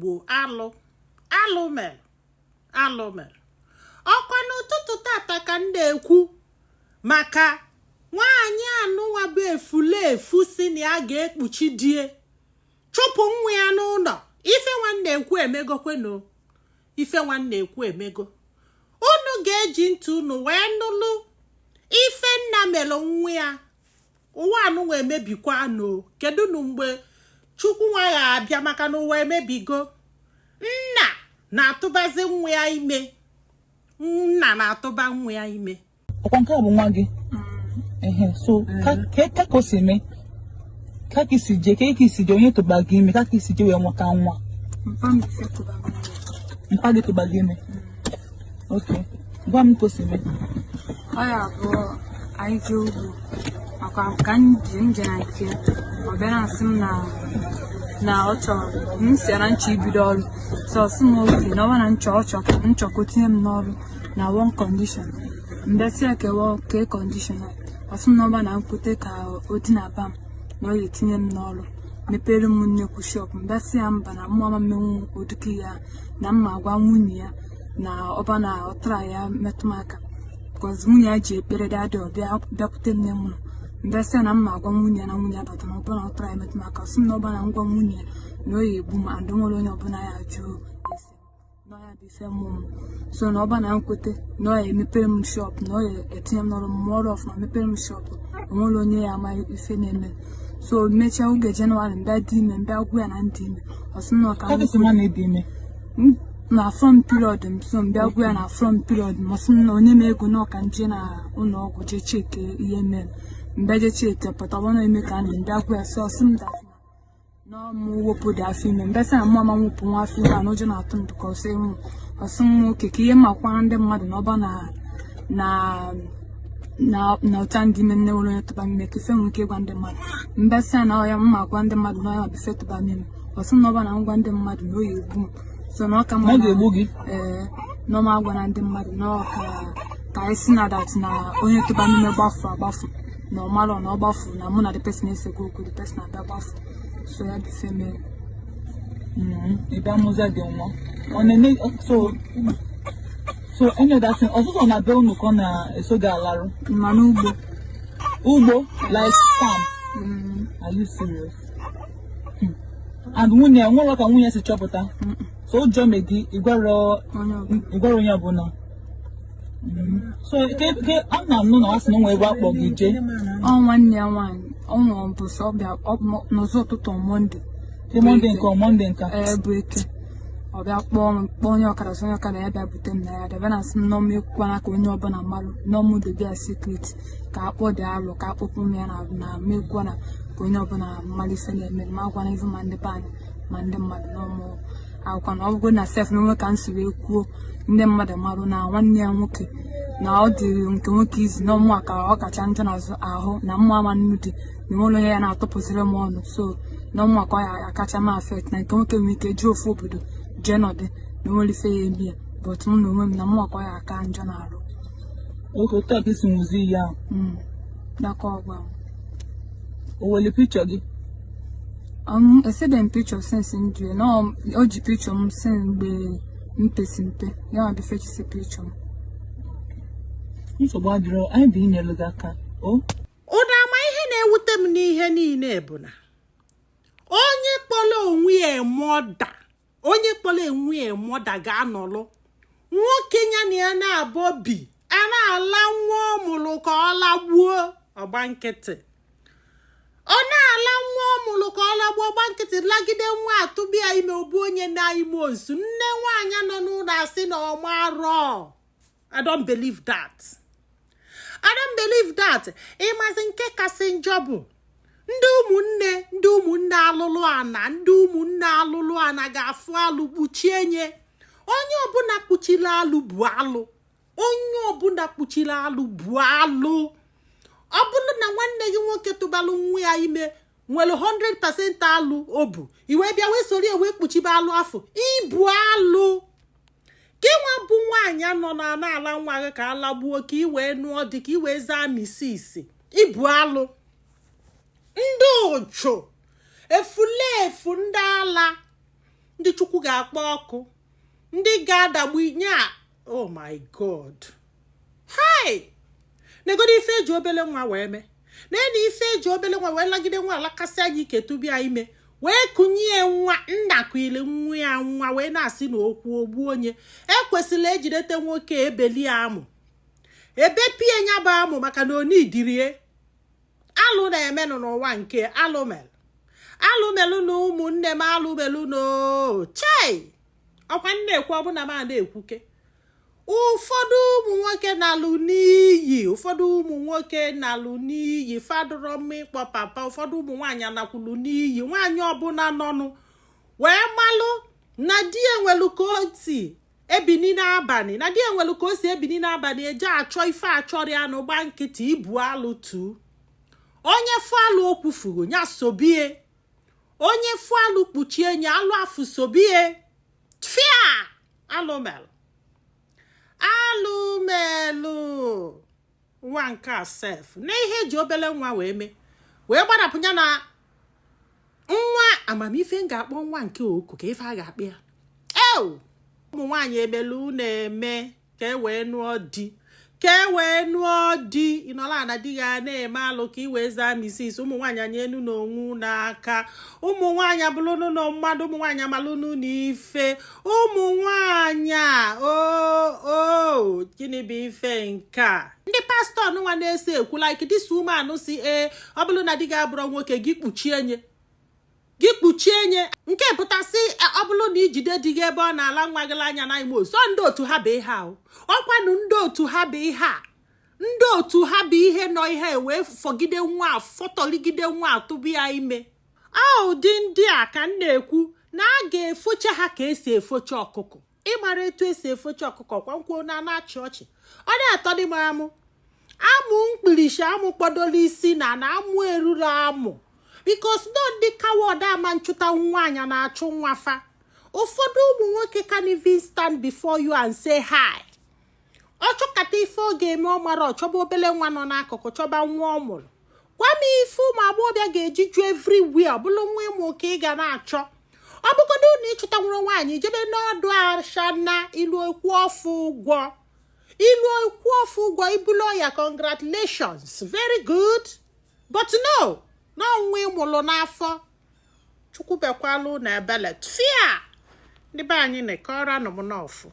Igbo, alụ alụ mere, alụ mere. Ọkwa n'ụtụtụ tata ka m na-ekwu maka nwaanyị anụnwa bụ efulefu si na ya ga-ekpuchi die, chụpụ nwa ya n'ụlọ. Ife nwa na-ekwu emegokwenụ, ife nwa na-ekwu emego. Unu ga-eji ntị unu wee nụlụ ife nna mere nwa ya. Ụwa anụnwa emebikwa nụ. Kedu nụ mgbe Chukwu nwa ya abịa? Maka na ụwa emebigo. Nna na-atụbazi nwa ya ime, nna na-atụba nwa ya ime. Ọkwa nke a bụ nwa gị? Ehe, so ka ka ka o si eme, ka ka isi jee, ka ka isi jee, onye tụba gị ime, ka ka isi jee wee nweta nwa? Mpa m si tụba m ime. Mpa gị tụba gị ime? Okay, gwa m ka o si eme. Ọ ya bụ anyị jee ugbo maka ka m ji nje na nke ọ bịa na-asị m na ọ chọrọ m si ya na nchọ ibido ọrụ, so ọ sị m okay, na ọ na nchọ ọ chọ nchọ ka o tinye m n'ọrụ na one condition. Mgbe si ya kewa kee condition a, ọ sị m na ọba na nkwute ka o dinaba m, na ọ ga-etinye m n'ọrụ, mepere m nnekwu shop. Mgbe si ya mba, na mụ ama mmenwu ụdịka ya, na mma agwa nwunye ya na ọba na ọtara ya metụ m aka, because nwunye ya ji ekpere dadị ọbịa bịakwute nne m. Mgbe sị ya na mma agwa nwunye ya na nwunye ya bata, na ọbụla ọ tara ya metụ m aka, ọ sị m na ọba na ngwa nwunye ya na ọ ya egbu m, and nwere onye ọbụla ya ajụ ese na ọ ya bụ ife mmụọ m. So na ọba na nkwete na ọ ya emepere m shop, na ọ ya etinye m n'ọrụ, m mụọ ọrụ ọfụma, mepere m shop, onwere onye ya ama ife na-eme. So mechaa oge Jenụwarị, mbịa dị ime, mbịa gwa ya na ndị ime, ọ sị m na ọ ka Ka ka isi ma na ịdị ime? Na from period m. So mbịa gwa ya na from period m, ọ sị m na onye m ego na ọka nje na ụlọ ọgwụ jee cheke ihe mere. Mbịa jee cheke, pụta ọ na-eme ka a na mbịa gwa ya, sị ọ sị m that na mụ wepụ dị afọ ime. Mbịa sị na mụ ama nwepụ nwa afọ ime a, na ụjọ na-atụ m, because ịnwụ. Ọ sị m nwoke ka ihe makwara ndị mmadụ na ọba na ụcha ndị ime nne nwere onye tụba m ime, ka ife nwere ike ịgwa ndị mmadụ. Mbịa sị ya na ọ ya mma gwa ndị mmadụ na ọ ya bụ ife tụba m ime. Ọ sị m na ọba na ngwa ndị mmadụ na o ya egbu m, so na ọ ka mma Na ọ ga-egbu gị? Ee, na ọma agwa na ndị mmadụ na ọ ka anyị si na that na onye tụba m ime gbafu agbafu, na ọ marọ na ọ gbafu, na mụ na the person esego okwu, the person abịa gbafu. So ya bụ ife mere. Ị bịa mụzie dị nwa, ọ na-eme. So any other thing ọsụsọ na be unu ka ọ na-eso gị alarụ? Ma n'ugbo. Ugbo, like farm? Mm. Are you serious? And nwunye nwere ka nwunye si chọpụta? So ụjọ me gị ịgwara onye ọbụla. Ịgwara onye ọbụla. So ke a na-anụ na ọ sị na o nwere ebe akpọ gị jee? Ọ nwanne ya nwaanyị, ọ nwụrụ bụ sọ ọ bịa n'ụzọ ụtụtụ Monday. Ke Monday nke ọ Monday nka? Ee, bụ Eke. Ọ bịa kpọọ m, kpọọ onye ọkada, sị onye ọkada ya bịa bute m na ya bịa na asị m n'ọmụ ekwukwana ka onye ọbụla malụ, n'ọmụ dobe ya secret, ka akpọ dị alụ, ka akpọpụ m ya na mekwana ka onye ọbụla mmalụ ife na-eme, ma agwana ife, ma ndị be anyị ma ndị mmadụ, n'ọmụ akwụkwọ na ọ bụgo na sef na onwe ka m si wee kwuo ndị mmadụ marụ na nwanne ya nwoke na ọ dịrị nke nwoke izi n'ọmụ a ka ọ kacha njọ n'azụ ahụ, na mmụ ama nnu dị na enwere onye ya na-atụpụziri m ọnụ. So na ọmụ a ka ọ ya akacha m affect, na nke nwoke nwere ike jee ofu obodo jee nọdị na onwere ife ya eme ya, but m na onwe m na mụ ka ọ ya aka njọ n'arụ. Oke otu a ka isi nwụzi ihe ahụ? Dakọ ọgwa m. O wele picture gị? Esebe m picture since m jụ na o ji picture m since mgbe m pesi mpe ya ma bife chisi picture m. Nsogbu adịrọ, anyị bụ inyelu gị aka o. Ụda ama ihe na-ewute m n'ihe niile bụ na onye kpọrọ onwe ya mother, onye kpọrọ onwe ya mother ga-anọlụ nwoke ya na ya na-abọ bi a na-ala nwa ọ mụrụ ka ọ lagbuo, ọgba nkịtị. Ọ na-ala nwa ọ mụrụ ka ọ lagbuo, ọgba nkịtị, lagide nwa atụbịa ime obu onye na ime osu nne nwaanyị nọ n'ụlọ asị na ọmarọ. I don't believe that. I don't believe that. Ịmazi nke kasị njọ bụ ndị ụmụnne, ndị ụmụnne alụlụ ana, ndị ụmụnne alụlụ ana ga-afụ alụ kpuchie nye. Onye ọbụla kpuchiri alụ bụ alụ. Onye ọbụla kpuchiri alụ bụ alụ. Ọ bụrụ na nwanne gị nwoke tụbalụ nwa ya ime nwere 100% alụ o bu, iwe bịa wee soro ya wee kpuchibe alụ afọ, ibu alụ. Gị nwa bụ nwaanyị nọ na ala nwa gị ka alagbuo, ka ị wee nụọ dị, ka ị wee zaa misisi, ibu alụ. Ndị ụchụ, efulefu, ndị ala. Ndị Chukwu ga-akpọ ọkụ, ndị ga-adagbu nya. Oh my God, hi! Negodo ife eji obele nwa wee mee. Na ife eji obele nwa wee lagide nwa, alakasị anya ike tụbịa ime, wee kụnye nwa nna kuile nwa ya nwa, wee na-asị na okwu ogbu onye. Ekwesịrị ejidete nwoke, ebeli amụ, ebepie nya bụ amụ, maka na onidirie. Alụ na-emenụ n'ụwa nke alụmel alụmelụ na ụmụnne m, alụmelụ no chei. Ọkwa nna ekwu ọbụna m a na-ekwuke, ụfọdụ ụmụ nwoke na-alụ n'iyi, ụfọdụ ụmụ nwoke na-alụ n'iyi, fadụrọ mma ịkpọ papa. Ụfọdụ ụmụ nwaanyị anakwulu n'iyi. Nwaanyị ọbụla nọnụ wee malụ na di enwelu ka o si ebini n'abalị, na di enwelu ka o si ebini n'abalị eje achọ ife achọrọ ya n'ụgba nkịtị, ibu alụ tu. Onye fụ alụ okwufuru ya sobie, onye fụ alụ kpuchie nye alụ afụ sobie. Fia alụmelụ alụmelụ nwa nke a sef na ihe eji obele nwa wee mee, wee gbarapụ ya na nwa amamife m ga-akpọ nwa nke oku ka ife a ga-akpị ya. Ew, ụmụ nwaanyị emelu na-eme ka e wee nụọ di, ka e wee nụọ di. Ịnọla na di ga na-eme alụ ka ị wee zaa Mrs. Ụmụ nwaanyị anyị enu n'onwu n'aka. Ụmụ nwaanyị abụrụnụ na mmadụ, ụmụ nwaanyị amalụnụ n'ife. Ụmụ nwaanyị a, o o gịnị bụ ife nke a? Ndị pastọ nwa na-ese ekwu like this woman si ee, ọ bụrụ na di gị abụrụ nwoke, gị kpuchie nye, gị kpuchie nye. Nke pụtasị, ọ bụrụ na ijide di gị ebe ọ na-ala nwa gị anya na ime oso, ndị otu ha bụ ihe ahụ. Ọkwanụ ndị otu ha bụ ihe a, ndị otu ha bụ ihe nọ ihe wee fọgide nwa, fọtọligide nwa, atụbụ ya ime. A ụdị ndị a ka m na-ekwu na a ga-efocha ha ka esi efocha ọkụkọ. Ịmara etu esi efocha ọkụkọ kwa nkwuo na na-achị ọchị, ọ na-atọ dị m amụ amụ mkpirisi, amụ kpọdoro isi na amụ eruru amụ, because no ndị coward ama nchụta nwaanyị na-achụ nwa fa. Ụfọdụ ụmụ nwoke can even stand before you and say hi. Ọ chọkata ife ọ ga-eme, ọ mara, ọ chọba obele nwa nọ n'akụkụ, chọba nwa ọ mụrụ. Gwa m ife ụmụ agbọghọbịa ga-eji ju everywhere, ọ bụrụ nwa ịmụ ka ị ga na-achọ. Ọ bụgodo na ịchụta nwụrụ nwaanyị, ijebe n'ọdụ ashana, ilu okwu ọfụ ụgwọ, ilu okwu ọfụ ụgwọ, ibulu ọya. Congratulations, very good, but no na nwa ịmụrụ n'afọ. Chukwu bekwalụ na ebele. Fia, ndị be anyị na-ekọrọ nụ m n'ọfụ.